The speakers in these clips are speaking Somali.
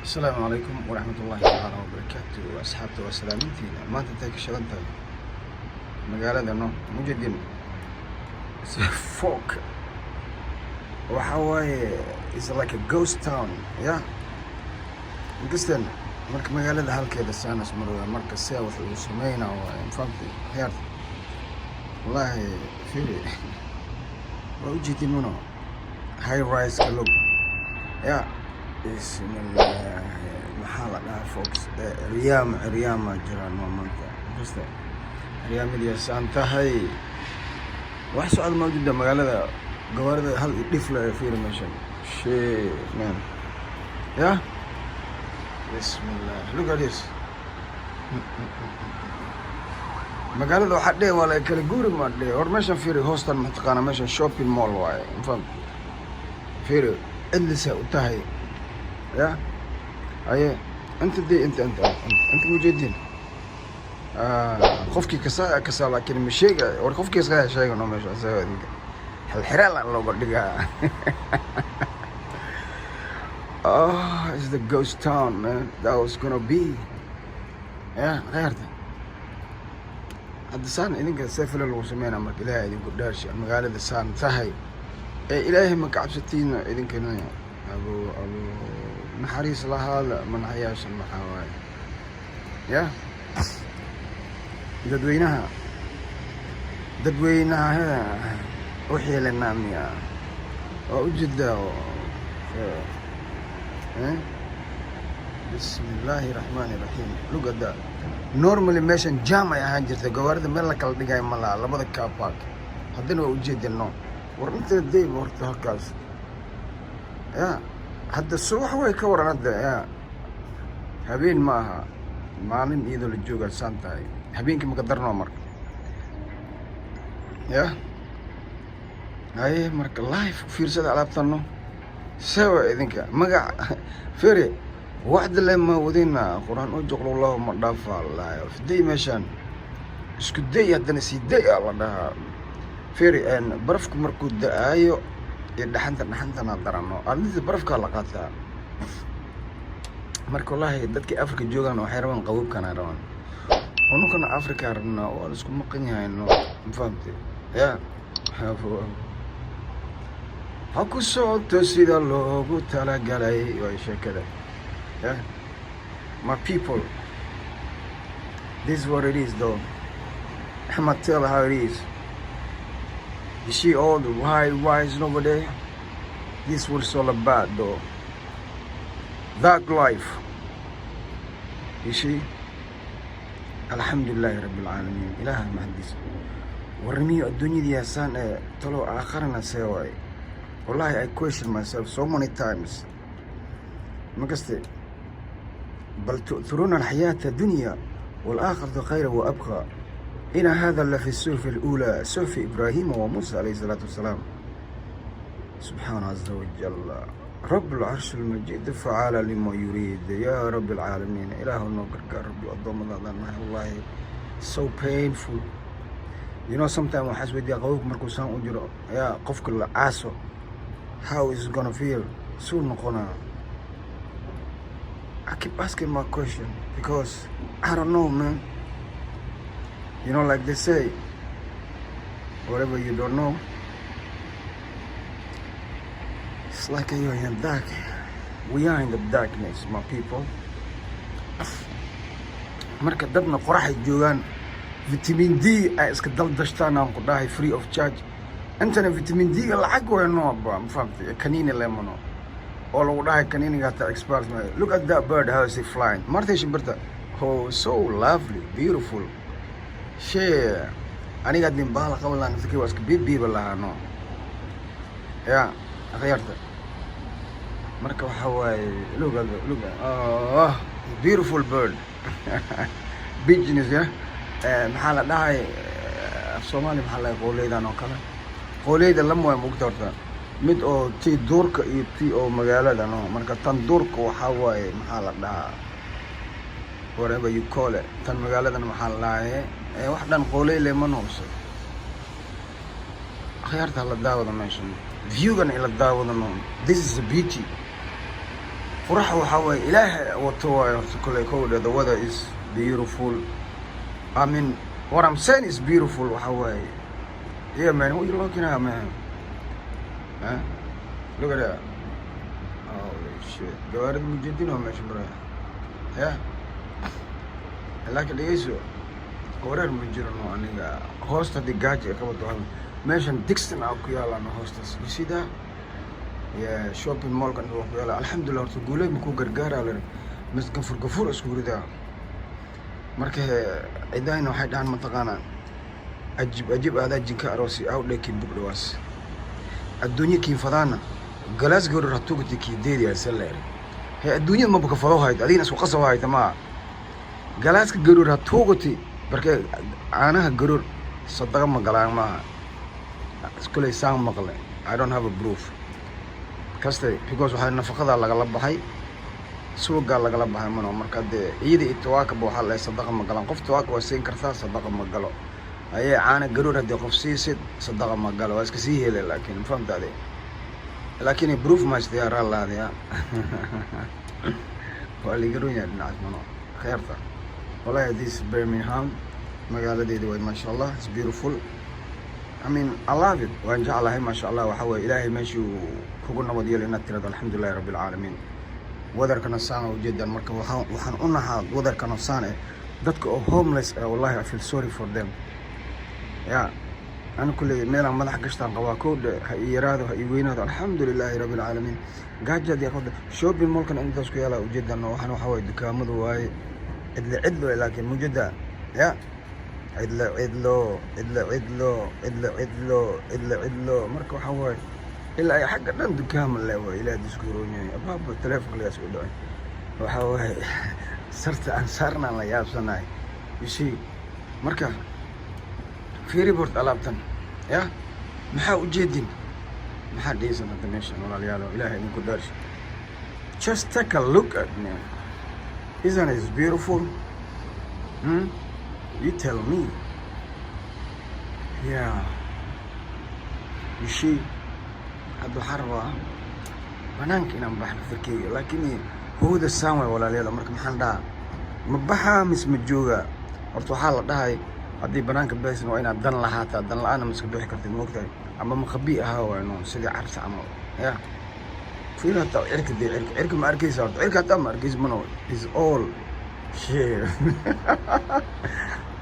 Asalaamu calaykum waraxmat ullaahi tacaala wabarakaatu. Asxaabta, waa salaamintiina. Maanta intay ka shidan tahay magaalada no mujadin fog waxaa waaye, is like a ghost town ya inkasteen. Marka magaalada halkeeda saanas marwaa, marka sidaa wax lagu sameynaa waaye, mafahantay khiyaarta? Wallaahi firi, waa ujeedin muno high rise ka log ya. Bismillah, maxaa la dhahaa, folks? Ciryaama, ciryaama jiraan waa maanta inkasta ciryaamadii saan tahay. Wax socda ma ujeeda magaalada, gawaarida hal iyo dhif le. Fiiri meeshan, shit man, ya. Bismillah, look at this. Magaalada waxaa dheh waa la kala guuri ma dheh. Hor meeshan fiiri, hoostan mataqaana, meeshan shopping mall waaye, mafahant? Fiiri, cidlisa u tahay ya. Aye, inta dee, inta mujeedin, qofkii kasaa kasaa, laakiin ma sheega. War qofkii iska sheegano meesha isaga idinka xilxiraal looga dhigaa. Oh, it's the ghost town, man. That was gonna be, ya khayrta. Hadda saan idinka seefle lagu sameynaa. Marka Ilaahay idinku dhaarsha, magaalada saan tahay ee Ilaahay ma ka cabsatiina idinkana? Abo abo, naxariis lahaada manaxyaasha. Maxaa waaye ya, dadweynaha, dadweynaha u xiilanaa miya? Waa ujeedaa. Bismi illaahi raxmaani raxiim. Look at that. Normally meeshan jam ay ahaan jirtay, gawaarida meel la kala dhigayo ma laha, labada car park. Haddana waa ujeedino. War inta dayba horta halkaas ya. Hadda subax way ka waran hadda ya, habeen ma aha, maalin iyadoo la joogaa saan tahay. Habeenkii maka darnoo marka ya. Haye, marka live fiirsada alaabtano sewa idinka magac fere wacdi le ma wadina qur-aan u joqlowlahu ma dhaafa lahayo. Day meeshaan isku day, haddana sii day aa la dhahaa. Feri, barafku markuu da-aayo iyo dhaxanta, dhaxantana darano, arrinta barafkaa la qaataa. Marka wallaahi dadkii Africa joogaan waxay rabaan qaboobkana rabaan, unukana Africa rabnaa. Waa la isku maqan yahay no, ma fahamte? Ya, ha ku socoto sida loogu talagalay waay sheekada. Yeah, my people, this is what it is though. I'ma tell how it is. You see all the high rise over there? This is what it's all about though, that life, you see. Alxamdulilaahi rabbi alcaalamiin, Ilaaha mahadiisa. Warmiyo adduunyadii yaasaan ee talow aakharana see waay? Wallahi, I question myself so many times. Ma kaste? بل تؤثرون الحياة الدنيا والآخرة خير وأبقى، إن هذا لفي الصحف الأولى، صحف إبراهيم وموسى عليه الصلاة والسلام. سبحان عز وجل، رب العرش المجيد، فعال لما يريد. يا رب العالمين، إله noo gargaar rabbi addoommadaadaan nahay. Wallahi, so painful. Sometimes waxaa isweydiiyaa, qabowga markuu saan u jiro yaa qofka la caaso, how is gonna feel, suu noqonaa? I keep asking my question because I don't know, man. Like they say, whatever you don't know, it's like you're in the dark. We are in the darkness, my people. Marka dadna qoraxay joogaan, vitamin D ay iska daldashtaan aan ku dhahay, free of charge. Intana vitamin D ga lacag wayno ba, ma fahamtay? Kaniini lemano oo lagu dhahay kaniiniga hataa expert. Look at that bird, how is it flying? Martay shimbirta, oh, so lovely, beautiful. Shee, aniga haddin baala qaban lahaa, naftakay waa iska biibiiba lahaa no ya akhyaarta. Marka waxaa waaye, look at, look at, oh, beautiful bird, business ya. Maxaa la dhahay af Soomaali? Maxaa la qooleydan oo kale? Qooleyda lama waay mugta horta, mid oo tii duurka iyo tii oo magaalada no. Marka tan duurka waxaa waaye, maxaa la dhahaa, whatever you call it. Tan magaaladan maxaa la dhahaye? Wax dhan qooley le ma noose. Akhyaarta, hala daawada meeshan, viewgan ila daawada no. This is a beauty. Qurax waxaa waaye Ilaahay wato waaye. Horta koley kowdha, the weather is beautiful. I mean, what I'm saying is beautiful. Waxaa waaye, yeah man, what you looking at, man? Huh? Look at that. Holy shit, gawaarida mujeedin oo meesha maraya. Ya, laakiin dhegeyso, wareer ma jirano. Aniga hoosta haddii gaaji ay qabato, meeshan Dixon aa ku yaalaan hoostaas. You see that? Yeah, shopping mallka inta waa ku yaala. Alxamdulillah. Horta guuley makuu gargaaraa la mas gafur gafur isku ridaa. Marka cidayna waxay dhahaan, mataqaanaa, ajib ajib aadaa jinka aroosi aw dheki bug dhawaas adduunyo kiin fadaana galaas gawrar hatugati kii deedi asaleere. He, adduunyada maba kafado hayt, adigna isku qasab hayta maa galaaska garoor hatuugati. Marka caanaha garoor sadaqa ma galaan maaha. Kuley saan maqle, I don't have a proof kaste, because waxaa nafaqadaa lagala baxay, suugaa lagala baxay mano. Marka dee iyada iyo tawaakaba waxaa la sadaqa ma galaan. Qof tawaaka waa siin kartaa, sadaqa ma galo. Ayee, caana garoor haddii qof siisid, sadaqa ma galo, waa iska sii hele. Laakiin fahamta ade, laakiin proof ma haysta raalaadaya, waa liga run yahay dhinacaas mano. Kheerta wallahi, this Birmingham magaaladeeda way, maasha Allah, it's beautiful. I mean, I love it. Waan jeclahay, maasha Allah. Waxaa weeye Ilaahay meeshii uu kugu nabad yeelo inaad tirado alxamdulilahi rabbi alcaalamiin. Weatherkana saan ujeedaan. Marka waxaan u naxaa weatherkana saan eh dadka oo homeless ah. Wallahi, I feel sorry for them. Ya, ana kulley meelaan madax gashtaan qabaa kowdhe. Ha ii yaraado, ha ii weynaado, alxamdu lilaahi rabbi alcaalamiin. Gaajaad iyo qabda. Shopping mallkan intaas ku yaala ujeedaan. Waxaan waxaa waaye dukaamadu waaye, cidlo cidlo, laakiin mujada ya cidlo cidlo, cidlo cidlo, cidlo cidlo, cidlo cidlo. Marka waxaa waaye ilaa ay xagga dhan dukaama le waay. Ilaah diskuroon yahay. Abaaba, telefonka lagaa soo dhacay. Waxaa waaye sarta aan saarnaan la yaabsanahay, you see. Marka fiiri bort alaabtan ya, maxaa ujeedin, maxaa dhehaysan hadda meeshan? Walaalayaal, Ilaahay idinku dhaarsho, just take a look at me. Isn't it beautiful? Hmm? You tell me. Yeah, you see. Hadda waxaan rabaa banaanka inaan baxno firkeyga, laakiin hawada saan waay, walaalayaal. Marka maxaan dhahaa? Ma baxaa mise ma joogaa? Horta waxaa la dhahay haddii banaanka baxaysan waa inaad dan lahaataa. Dan la-aana ma iska bixi kartid, moogtahay? Ama maqabi ahaa waay no, sidii carabta camal. Ya, fiir hataa cirka dee, cirka, cirka ma arkaysa? Horta cirka hataa ma arkaysa mano. Is all shit.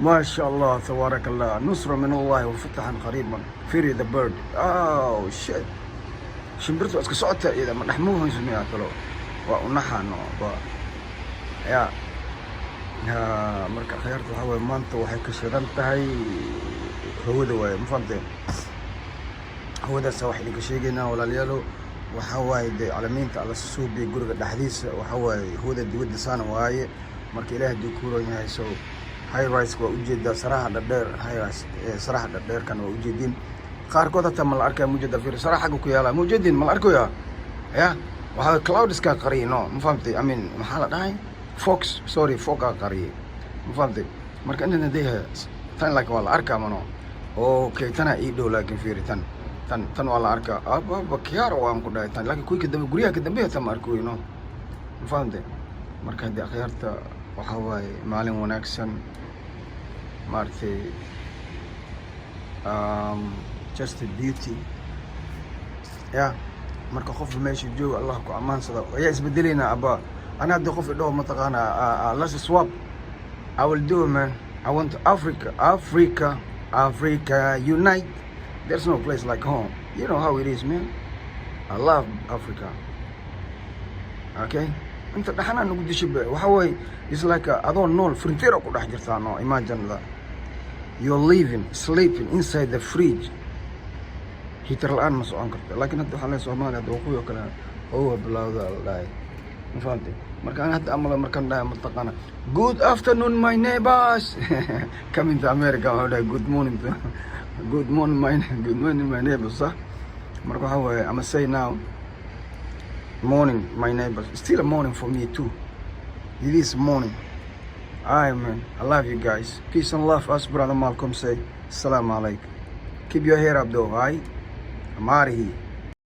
ما شاء الله تبارك الله. نصر من الله وفتحا قريبا. Free the bird. Oh shit, shimbirtu waa iska socota iyada, ma dhexmuuhayso miyaa talo? Waa unaxano ba ya ya. Marka khayaarta waxaa waye maanta waxay ka shidan tahay hawada waaye, ma fahamteen? Hawadaasa wax idinka sheegaynaa, walaalayaalo. Waxaa waaye dee calamiinta Alla suubiya guriga dhexdiisa. Waxaa waaye hawada dibadda saana waaye. Marka Ilaah hadduu kuuran yahay, so high rise waa ujeedaa, saraha dhadheer, high rise, saraha dhadheerkan waa ujeedin. Qaarkood hataa ma la arkaya mujeeda. Fiir saraha xagga ku yaala, mujeedin ma la arkayaa? Ya, waxaa cloudskaa qariyay no, ma fahamtay? I mean, maxaa la dhahay, fog, sorry, fogaa qariyay, ma fahamtay? Marka intan hadday tan, laakiin waa la arkaa mano. Okay, tana ii dhow, laakiin fiiri tan, tan, tan waa la arkaa. Ababa kiyaar waan ku dhahay tan, laakiin kuwii kadambe, guryaha kadambeeya tan ma arkoy no, ma fahamtay? Marka haddii akhyaarta waxaa waaye maalin wanaagsan, maaragtay, just a beauty ya. Marka qofka meesha jooga, Allah ku ammaansada. Ayaa isbedelaynaa abba. Ana haddii qof idhaho, mataqaanaa, "Let's swap," I will do it, man. I want to Africa, Africa, Africa unite. There's no place like home. You know how it is, man. I love Africa. Okay, inta dhaxanaa nagu dishay ba. Waxa waaye it's like adoo nool frinteer ku dhex jirtaa no. Imagine that you're living, sleeping inside the fridge. Heater la-aan ma socon karto. Laakiin hadda waxaa leeyahay Soomaaliya hadda waqooyi oo kale qabowa bilowda la dhahay, ma fahamtay? Marka ana hadda amala markaan dhahay, mataqaana, "Good afternoon, my neighbors," coming to America waxuu dhahay, "Good morning to, good morning my, good morning, my neighbors." Sax. Marka waxaa waaye ama say now, "Morning, my neighbors." It's still a morning for me too. It is morning. Alright, man, I love you guys. Peace and love, as Brother Malcolm say. Assalamu alaikum. Keep your hair up though, alright? I'm out of here.